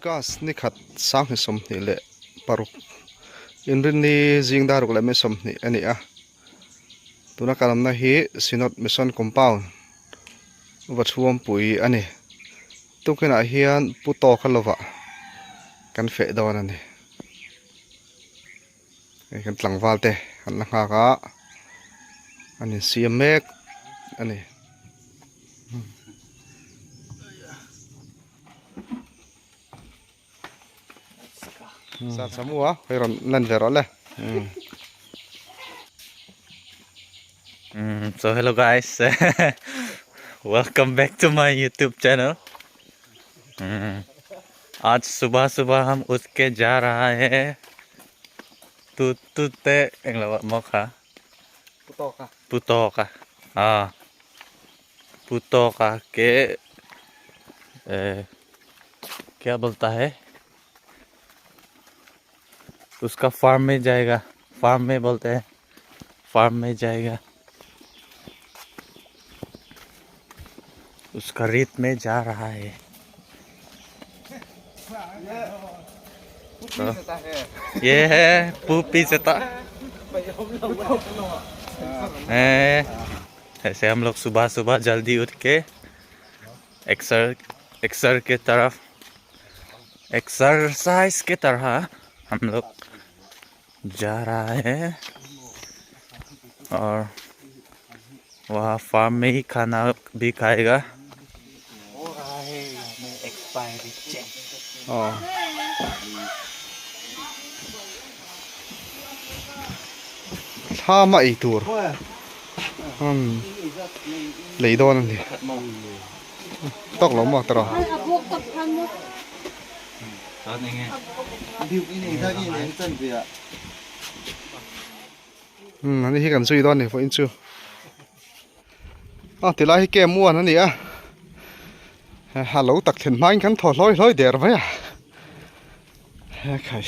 August ni khat sanghnih sawmhnih leh paruk inrinni zing dar ruk leh mai sawmhnih a ni a tuna kan awmna hi Synod Mission Compound Vathuampui a ni tukinah hian Pu Tawka lovah kan feh dawn a ni hei kan tlangval te an la nghak a an insiam mek a ni. Sa chamu a hei rawn lan ve rawh le. So hello guys welcome back to my YouTube channel आज सुबह सुबह हम उठ के जा रहा है तू तू te englo mokha Putoka Putoka ah Putoka के ए, क्या बोलता है उसका फार्म में जाएगा फार्म में बोलते हैं फार्म में जाएगा उसका रेत में जा रहा है तो ये है पूपी चता है ऐसे हम लोग सुबह सुबह जल्दी उठ के एक्सर एक्सर के तरफ एक्सरसाइज के तरह हम लोग जा रहा है और वहाँ फार्म में ही खाना भी खाएगा। हो रहा है हमें expiry check. Aw thlam a ei tur umm lei dawn a ni tawk lo maw tawrh umm ani hi kan zui dawn a ni vawiin chu a tilai hi kem uan a ni a a lo tak thlen hmain kan thaw hlawi hlawi der mai a hekhai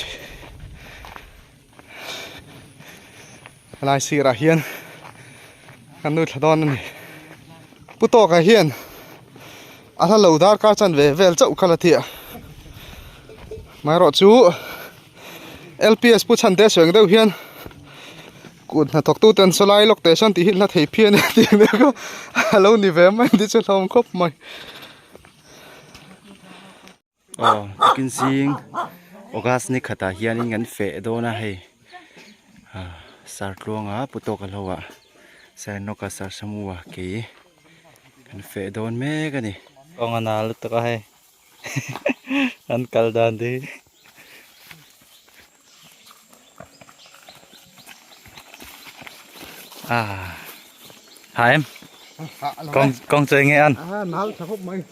helai sirah hian kan nu thla dawn a ni pu tawka hian a hla lo darkar chan ve vel chauh kha la ti a amaherawhchu L_P_S pu chhan te a sawi ang deuh hian kut hnathawk tu ten saw lai lawk teh sawn tih hi hla thei phian a tih ang deuh kha a lo ni ve mai ang tih chu hlawm khawp mai. Aw tukin zing August ni khatah hianin kan feh dawn a hei ah Sartluanga pu tawk a hlauh ah Sarnawka Sarsamua kei kan feh dawn mek a ni. Kawng a nal lutuk a hei an kal dan te hi. Ah ha em kawng kawng chu enge an. A nal tha khawp mai.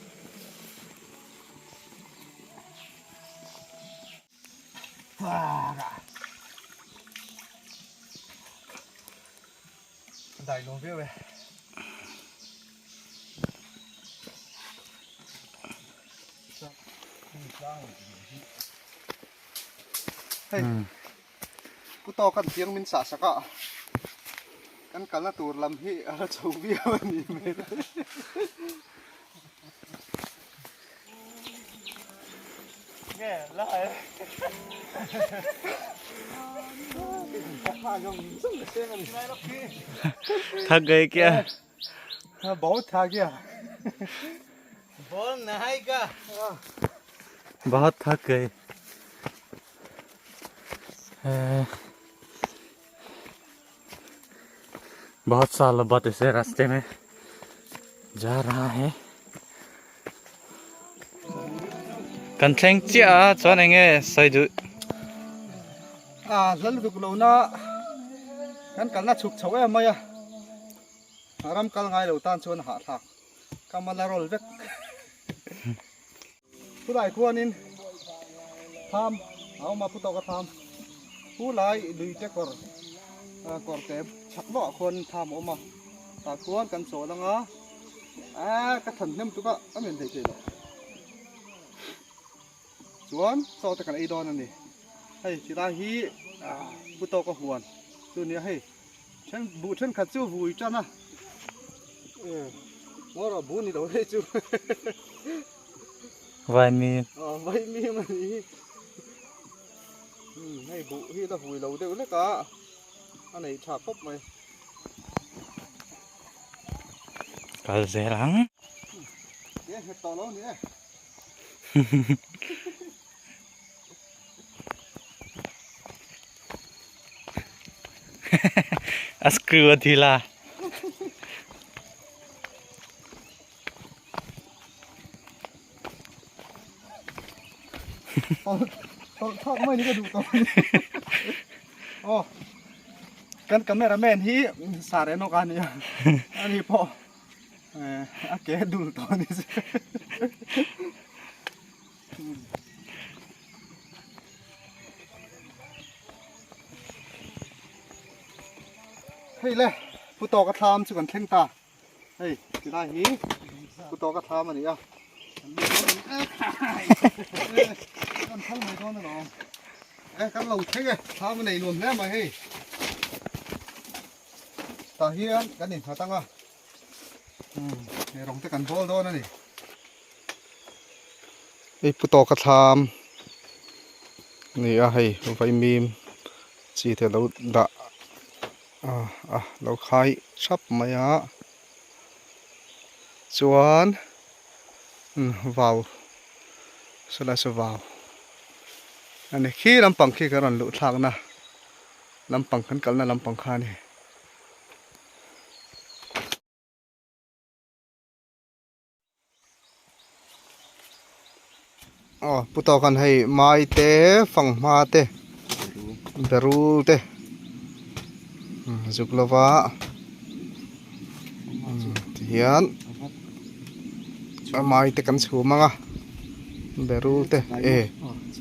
Dai lawm viau e. Hei pu tawk an chiang min sah sak a kan kalna tur lam hi a la chho viau a ni hmel. थक गए क्या बहुत थक गया बोल नहाएगा बहुत थक गए बहुत सालों बाद ऐसे रास्ते में जा रहा है kan thleng chiah a chuan eng nge sawi duh a hla lutuk lo na kan kalna chhuk chho em mai a ram kal ngai lo tan chuan a hahthlak ka mala rawl vek chulai khuanin tham a awm a pu tawka tham pu lai lui te kawr kawr te chhak lawkah khuan tham a awm a tah chuan kan chawl ang a ah ka than hnem tuk a a men thei thei loh chuan chaw te kan ei dawn a ni hei chilai hi ah pu tawka huan chu nia hei then buh thenkhat chu vui tan a ngaw rawh bu ni lo hei chu. Vaimim. Aw vaimim a ni hi. Umm hei buh hi la vui lo deuh hlek a, a nei tha khawp mai. Kal zel ang. Ke nghet tawh lo ni e. A screw a thil a. Tawlh thlak mai ni ka duh tawh ani. Aw kan cameraman hi sar enawk a nia ani pawh a ke dul tawh ani. Hei le pu tawka thlam chu kan thleng ta hei tilai hi pu tawka thlam a ni a kan thal mai dawn alawm e kan lo thleng e thlam a nei nuam hle mai hei tah hian kan innghat ang a Umm rawng te kan bawl dawn a ni. Hei pu tawka thlam a ni a hei vaimim chi te lo dah a lo khai thap mai a chuan vau sawlai saw vau a ni khi lampang khi kan rawn luh thlakna lampang kan kalna lampang kha a ni. Aw pu tawk an hei mai te fanghma te berul te zuk lova tihian a mai te kan chhum ang a berul te e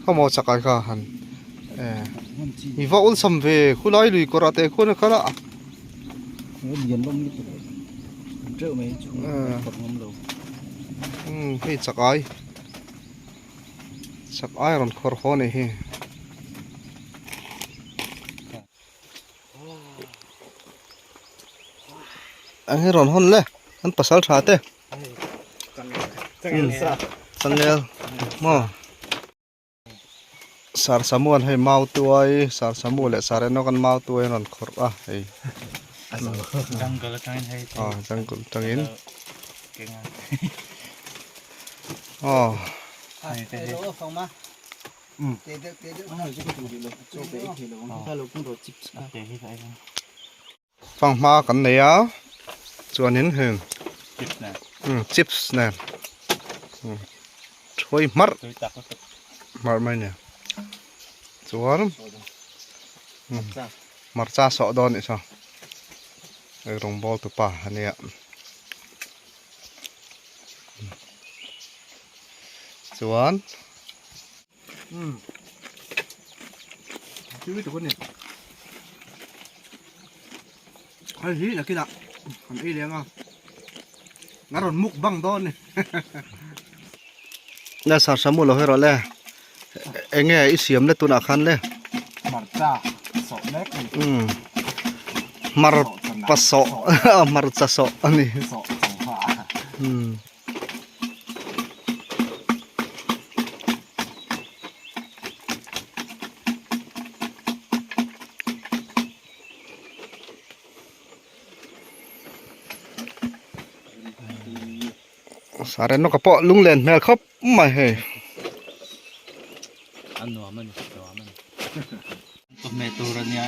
khawmaw chakai kha han i va awlsam ve khulai lui kawrah te khuan a kal a. Umm hei chak ai chak ai rawn khawr haw a nih hi. An hi rawn hawn le an pasal tha te changel maw. Sarsamuan hei mau tuai sarsamu leh sarenawk an mau tuai an rawn khawrh a hei jungle atangin hei aw jungle atangin aw Fanghma kan nei a chuanin heng chips nen thawi hmarh hmarh mai a ni chuan hmarcha sawh dawn anih chu ei rawng bawl tu pa a nia chuan. Tui tak a ni. Hei hi nakinah kan ei leng a. A rawn muk bang dawn ni. Na sar samu lo hei rawh le. Enge i siam le tunah khan le. Hmarcha sawh mek a ni. Umm. Hmar pa sawh hmarcha sawh a ni. Sawh changha. Umm. Sare nawk pawh lunglen hmel khawp mai hei. A nuam a ni nuam a ni. Chawhmeh tur a nia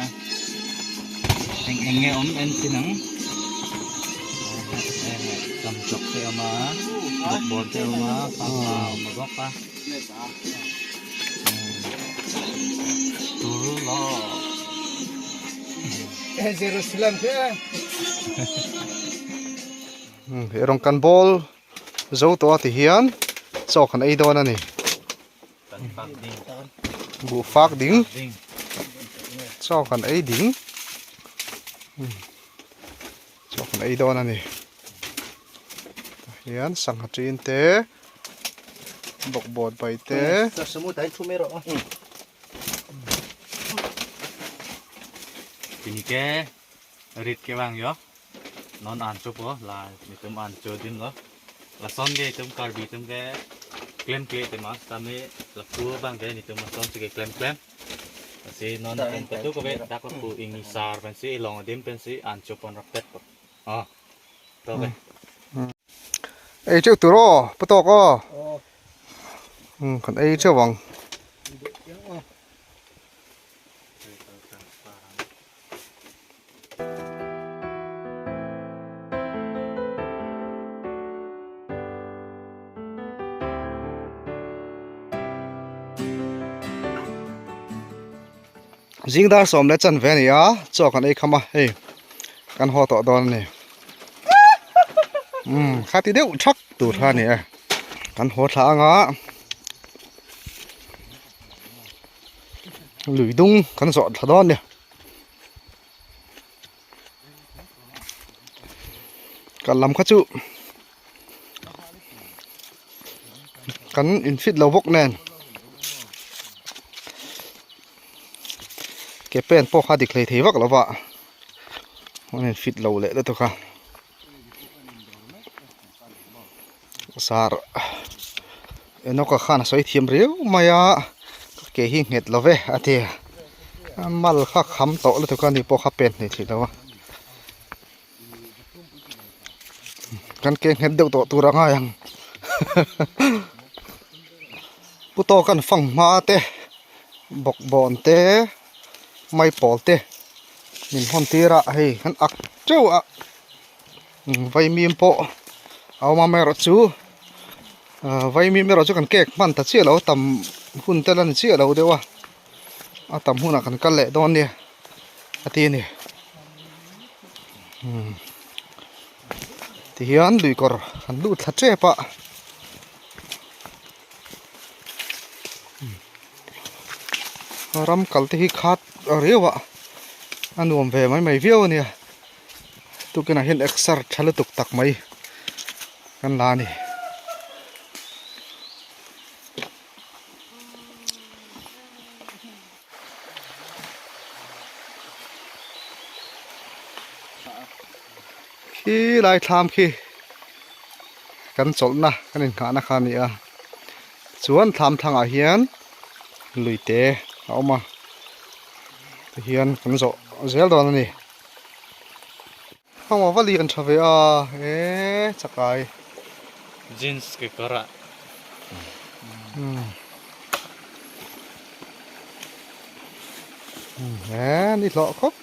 eng eng nge awm en chin ang lamchawk te a awm a bawkbawn te a awm a pangpar a awm bawk a tur lawk He rawng kan bawl zo tawh a ti hian chaw kan ei dawn a ni. Buh fak ding chaw kan ei ding chaw kan ei dawn a ni tah hian sangha tin te bawkbawn pai te Tinike rit ke bang yo non an chu po la mi tum an chu dim lo la son ge tum karbi tum ge. Klem ke te ma tame lapu bang ke ni tu ma son ke klem klem si non pen tu ko be dak lapu ing sar pen si long dim pen si an chu pon rak pet ko a to be Ei teuh tur aw pu tawk aw umm kan ei teuh ang. Zing dar sawm leh chan ve a ni a chaw kan ei kham a hei kan haw tawh dawn a ni umm khati deuh thak tur kha a ni e kan haw thla ang a. Lui dung kan zawh thla dawn nia kal lam kha chu kan in fit lo bawk nen ke pen pawh kha dik hlei thei vak lo va an in fit lo leh lutuk a sar Enoka khan a sawi thiam riau mai a ka ke hi nghet lo ve a ti a mal kha kham tawh lutuk a ni pawh kha pen hnih theih lo a kan ke nghet deuh tawh tur a ngai ang pu tawk an fang hma te bawkbawn te maipawl te min hawn tir a hei kan ak teuh a. Vaimim pawh a awm a amaherawhchu vaimim erawh chu kan cake hman ta chiah lo tam hun te la ni chiah lo deuh a a tam hunah kan kal leh dawn nia a ti a ni tihian luikawr an lut thla tep a ram kal te hi khat riau a a nuam ve mai mai viau a nia. Tukinah hian exer tha lutuk tak mai kan la a ni. Khi lai thlam khi kan chawlhna kan inghahna kha a ni a chuan thlam thlangah hian lui te a awm a tihian kan zawh zel dawn a ni. Heng va lian tha ve a e chakai. Jeans ke kawr ah. E ni hlawh khawp.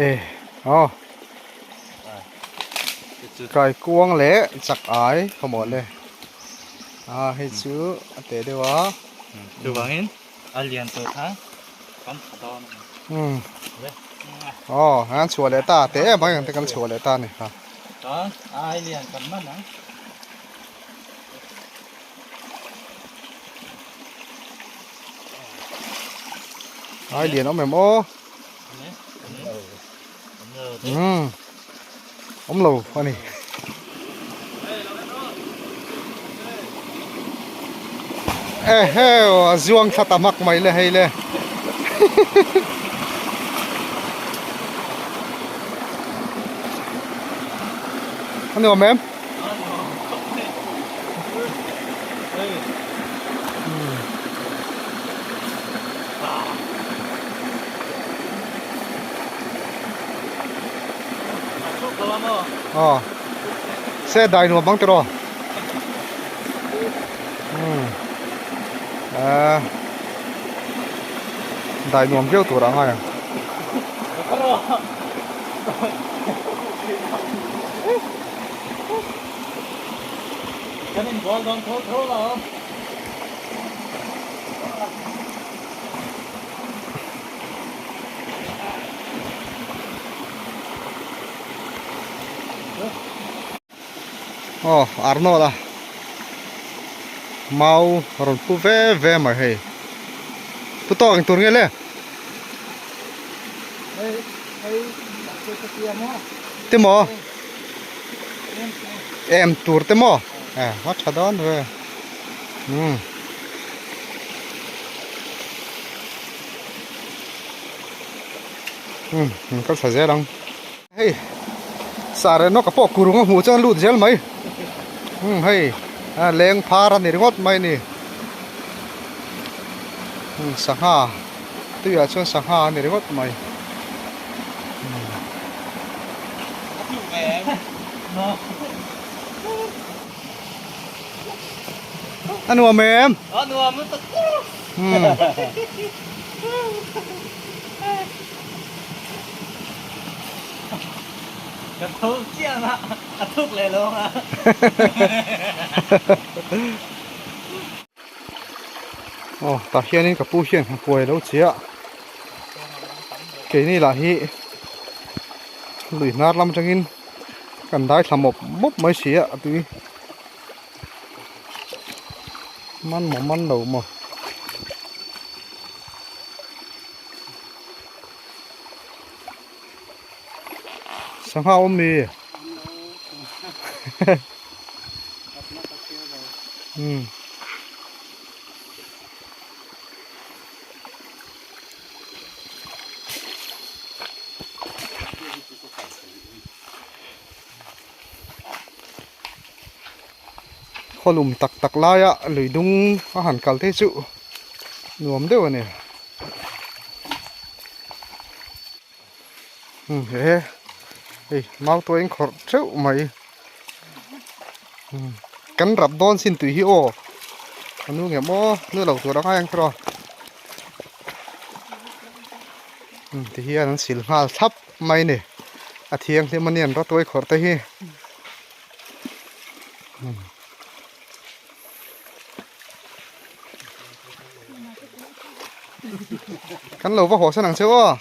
E aw. Kai kuang leh chakai ka maw le. A hei chu a teh deuh a. Chuvangin A lian tawh kha kan tha dawn a ni. Umm. Aw, an chhuah leh ta te em ang te kan chhuah leh ta a ni kha. Chuan ai lian kan man ang. Ai lian awm em aw. Umm. Awm lo a ni. Eheu a zuang thla ta hmak mai le hei le. A nuam em? Aw se dai nuam bang tiraw umm ah dai nuam viau tur a ngai ang. Aw Arnold a mau a rawn pu ve ve mai hei pu tawk eng tur nge le te maw em tur te maw e a tha dawn ve umm. Umm an kal thla zel ang hei sar emaw ka pawh kurung a hmuh chuan lut zel mai umm hei. A leng phar a ni ringawt mai a ni. Sangha tuiah chuan sangha a ni ringawt mai. A nuam em? A nuam lutuk. Ka tho chiang a, a thuk leh lo ang a. Aw tah hianin ka pu hian a kuai lo chiah keini lah hi lui hnar lam atangin kan dai thla mawp mawp mai si a a tui man maw man lo maw. Sangha awm mi umm khawlum tak tak laia lui dung a han kal te chu nuam deuh a ni. He hei mau tuai in khawrh teuh mai kan rap dawn sin tui hi aw a nu nge maw nu lo tur ang ang tawh ti hian an sil nghal thlap mai a ni a thianghlim a ni an rawtuai khawrh te hi. Kan lo va haw san ang che aw.